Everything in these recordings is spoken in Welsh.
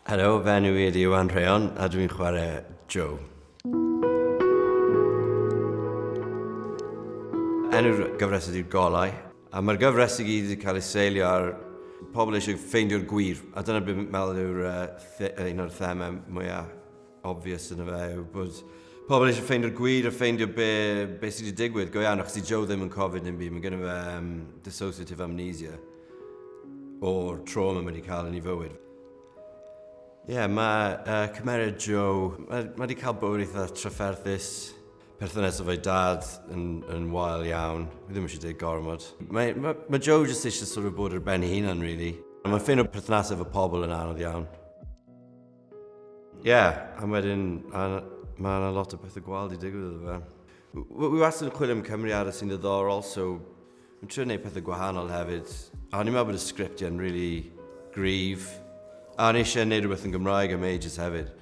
Helo, fy enw i ydi Iwan Rheon a dwi'n chwarae Joe. Enw'r gyfres ydy'r Golau, a mae'r gyfres i gyd wedi cael ei seilio ar pobl eisiau ffeindio'r gwir, a dyna beth dwi'n meddwl yw'r uh, un o'r themau mwyaf obvious yna fe, yw bod pobl eisiau ffeindio'r gwir a ffeindio be, be sydd wedi digwydd go iawn, achos i Joe ddim yn cofio dim byd, mae gen i fe um, dissociative amnesia o'r trauma mae wedi cael yn ei fywyd. Ie, yeah, mae uh, cymeriad Joe, mae, mae wedi cael bywyd eitha trafferthus. Perthynas efo'i dad yn, yn wael iawn. Fi ddim eisiau dweud gormod. Mae, mae, mae Joe jyst eisiau sort of bod ar ben ei hunan, really. Mae'n ffeind o perthynas efo pobl yn anodd iawn. Ie, yeah, a wedyn, mae yna lot o bethau gwael di digwydd iddo fe. Wi wastad yn chwilio am cymeriadau sy'n ddiddorol, so Dwi'n trio gwneud pethau gwahanol hefyd. A o'n i'n meddwl bod y sgriptiau'n really gryf. A o'n i eisiau gwneud rhywbeth yn Gymraeg am ages hefyd.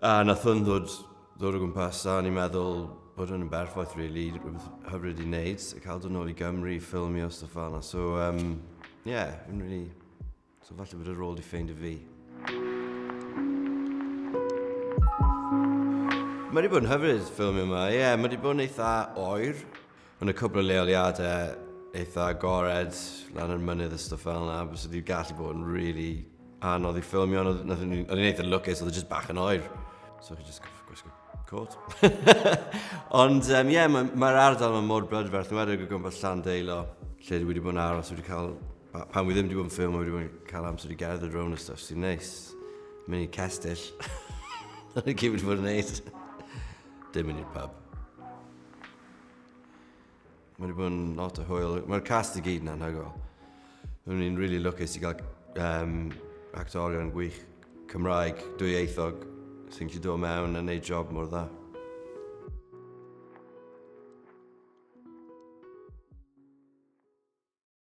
A nath hwn ddod, ddod o gwmpas a o'n i'n meddwl bod hwn yn berffaith, really, rhywbeth hyfryd i wneud. A cael dod nôl i Gymru, ffilmio, stuff fel yna. So, um, yeah, yn really... So falle bod y rôl di ffeindio fi. Mae wedi bod yn hyfryd ffilmio yma, ie, yeah, mae wedi bod yn eitha oer. Mae yna cwbl o leoliadau eitha agored lan yr mynydd a stwff fel yna, bys wedi gallu bod yn really anodd i ffilmio, ond o'n i'n eitha lwcus, oedd e just bach yn oer. So chi just gwisgo cot. ond ie, um, yeah, mae'r ma ardal yma mor brydferth, yn wedi o gwmpas Llandeilo, lle dwi wedi bod yn aros, wedi cael Pan wi ddim wedi bod yn ffilm, wedi bod yn cael amser i gerdded rownd a stuff, sy'n neis. Mynd i cestyll. Dyna gyd wedi bod yn neud. Dim mynd i'r pub. Mae wedi bod yn lot o hwyl. Mae'r cast i gyd yn anhygoel. Dwi'n ni'n really lwcus i gael um, actorion gwych Cymraeg, dwyieithog, sy'n gallu dod mewn a neud job mor dda.